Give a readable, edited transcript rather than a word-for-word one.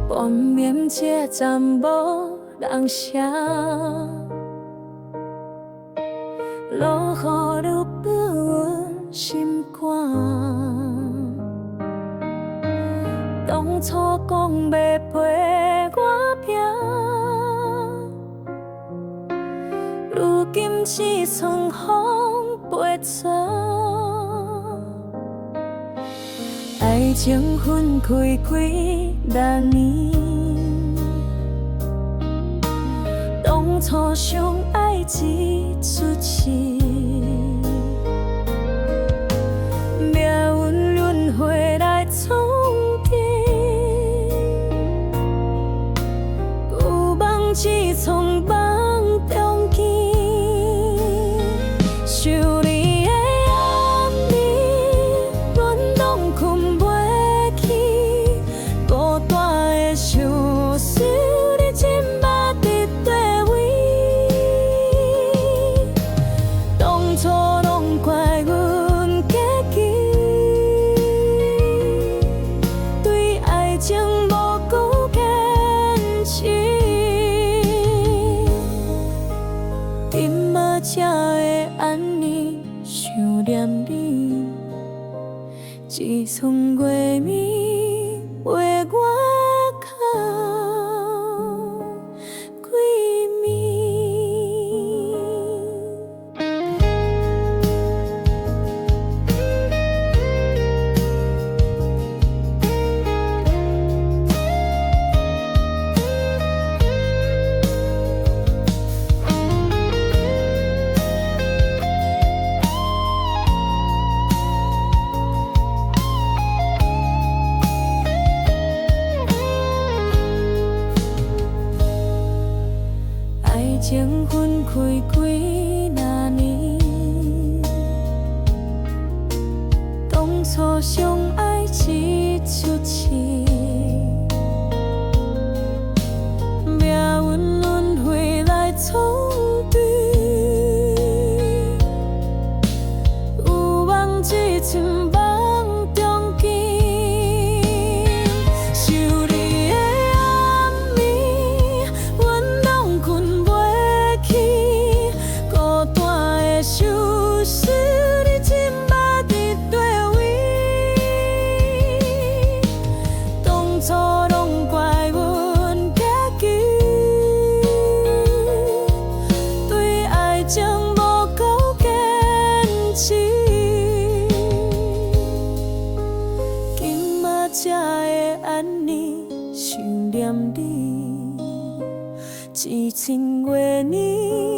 半暝車站無人聲，落雨愈放阮心肝。當初講欲陪我拼，如今只剩風陪走。愛情分開幾若年，當初相愛這出戲，命運輪迴來創編，舊夢只賰夢中見。想你的暗暝，阮攏睏袂去，孤單的相思，你這擺佇佗位？當初攏怪阮家己，對愛情無夠堅持，這擺才會按呢想念你，一寸月暝陪我哭規暝。愛情分開幾若年，當初相愛這出戲，命運輪迴來創編，舊夢只賰夢中見。想你的暗暝，阮攏睏袂去，孤單的相思，你這擺佇佗位？當初攏怪阮家己，對愛情無夠堅持，這擺才會按呢想念你，一寸月暝。